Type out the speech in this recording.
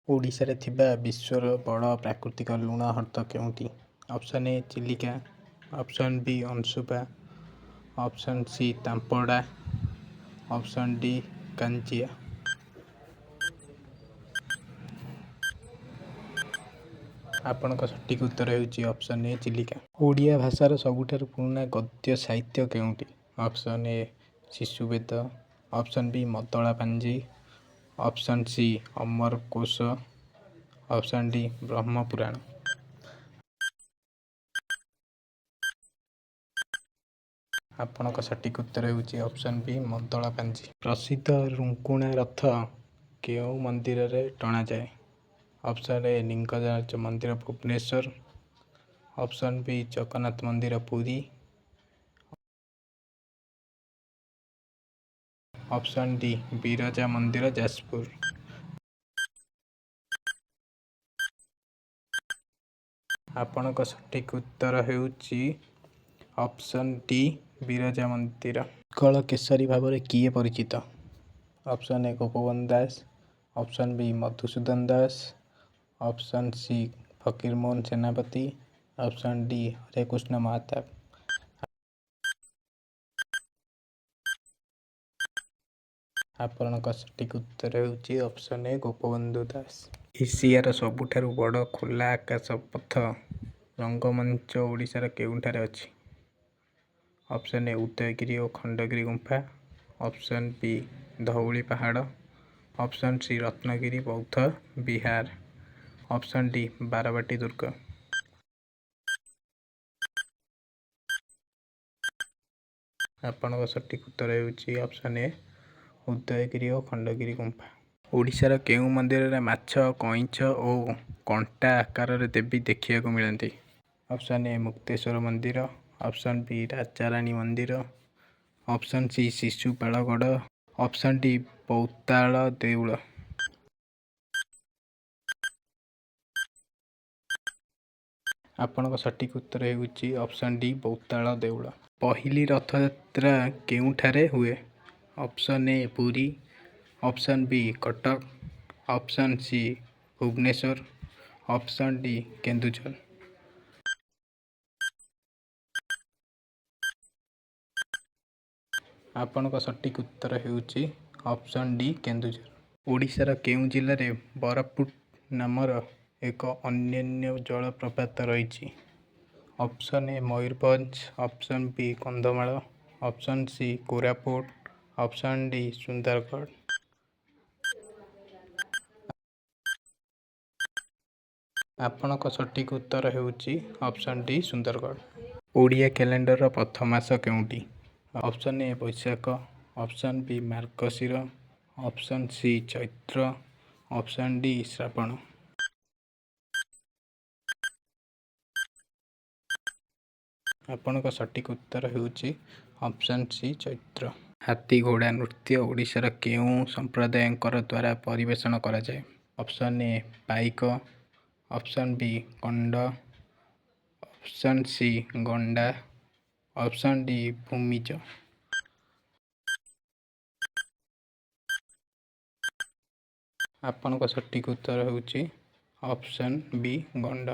ଓଡ଼ିଶାରେ ଥିବା ବିଶ୍ୱର ବଡ଼ ପ୍ରାକୃତିକ ଲୁଣ ହ୍ରଦ କେଉଁଟି? Option A Chilika, option B Anshupa, option C Tampara, option D Kanjia. ଆପଣଙ୍କ ସଠିକ୍ ଉତ୍ତର ହେଉଛି ଅପସନ୍ ଏ ଚିଲିକା। ଓଡ଼ିଆ ଭାଷାର ସବୁଠାରୁ ପୁରୁଣା ଗଦ୍ୟ ସାହିତ୍ୟ କେଉଁଟି? ଅପସନ୍ ଏ ଶିଶୁବେଦ, ଅପସନ୍ ବି ମଦଳା ପାଞ୍ଜି, option C Amarakosha, option D Brahma Purana. ଆପଣଙ୍କ ସଠିକ୍ ଉତ୍ତର ହେଉଛି ଅପସନ୍ ବି ମଦଳା ପାଞ୍ଜି। ପ୍ରସିଦ୍ଧ ରୁକୁଣା ରଥ କେଉଁ ମନ୍ଦିରରେ ଟଣାଯାଏ? ଅପସନ୍ ଏ ଲିଙ୍ଗରାଜ ମନ୍ଦିର ଭୁବନେଶ୍ୱର, ଅପସନ୍ ବି ଜଗନ୍ନାଥ ମନ୍ଦିର ପୁରୀ, ଅପସନ୍ ଡି ବିରଜା ମନ୍ଦିର ଯାଜପୁର। ଆପଣଙ୍କ ସଠିକ୍ ଉତ୍ତର ହେଉଛି ଅପସନ୍ ଡି ବିରଜା ମନ୍ଦିର। ଉତ୍କଳ କେଶରୀ ଭାବରେ କିଏ ପରିଚିତ? Option A Gopabandhu Das, option B Madhusudan Das, option C Fakirmohan Senapati, option D Harekrushna Mahtab. ଆପଣଙ୍କ ସଠିକ୍ ଉତ୍ତର ହେଉଛି ଅପସନ୍ ଏ ଗୋପବନ୍ଧୁ ଦାସ। ଏସିଆର ସବୁଠାରୁ ବଡ଼ ଖୋଲା ଆକାଶ ପଥ ରଙ୍ଗମଞ୍ଚ ଓଡ଼ିଶାର କେଉଁଠାରେ ଅଛି? ଅପସନ୍ ଏ ଉଦୟଗିରି ଓ ଖଣ୍ଡଗିରି ଗୁମ୍ଫା, ଅପସନ୍ ବି ଧଉଳି ପାହାଡ଼, ଅପସନ୍ ସି ରତ୍ନଗିରି ବୌଦ୍ଧ ବିହାର, ଅପସନ୍ ଡି ବାରବାଟୀ ଦୁର୍ଗ। ଆପଣଙ୍କ ସଠିକ୍ ଉତ୍ତର ହେଉଛି ଅପସନ୍ ଏ ଉଦୟଗିରି ଓ ଖଣ୍ଡଗିରି ଗୁମ୍ଫା। ଓଡ଼ିଶାର କେଉଁ ମନ୍ଦିରରେ ମାଛ, କଇଁଛ ଓ କଣ୍ଟା ଆକାରରେ ଦେବୀ ଦେଖିବାକୁ ମିଳନ୍ତି? ଅପସନ୍ ଏ ମୁକ୍ତେଶ୍ୱର ମନ୍ଦିର, ଅପସନ୍ ବି ରାଜାରାଣୀ ମନ୍ଦିର, option C Sishupalgarh, option D Baitala Deula. ଆପଣଙ୍କ ସଠିକ୍ ଉତ୍ତର ହେଉଛି ଅପସନ୍ ଡି ବୌତାଳ ଦେଉଳ। ପହିଲି ରଥଯାତ୍ରା କେଉଁଠାରେ ହୁଏ? Option A Puri, option B Cuttack, option C Bhubaneswar, option D Keonjhar. ଆପଣଙ୍କ ସଠିକ୍ ଉତ୍ତର ହେଉଛି ଅପସନ୍ ଡି କେନ୍ଦୁଝର। ଓଡ଼ିଶାର କେଉଁ ଜିଲ୍ଲାରେ ବରପୁଟ ନାମର ଏକ ଅନନ୍ୟ ଜଳପ୍ରପାତ ରହିଛି? Option A Mayurbhanj, option B Kandhamal, option C Koraput, option D Sundargarh. ଆପଣଙ୍କ ସଠିକ୍ ଉତ୍ତର ହେଉଛି ଅପସନ୍ ଡି ସୁନ୍ଦରଗଡ଼। ଓଡ଼ିଆ କ୍ୟାଲେଣ୍ଡରର ପ୍ରଥମ ମାସ କେଉଁଟି? Option A Baisakh, option B Margashir, option C Chaitra, option D Shravan. ଆପଣଙ୍କ ସଠିକ୍ ଉତ୍ତର ହେଉଛି ଅପସନ୍ ସି ଚୈତ୍ର। ହାତୀ ଘୋଡ଼ା ନୃତ୍ୟ ଓଡ଼ିଶାର କେଉଁ ସମ୍ପ୍ରଦାୟଙ୍କର ଦ୍ୱାରା ପରିବେଷଣ କରାଯାଏ? Option A Paika, option B Kandha, option C Ganda, option D Bhumij. ଆପଣଙ୍କ ସଠିକ୍ ଉତ୍ତର ହେଉଛି ଅପସନ୍ ବି ଗଣ୍ଡ।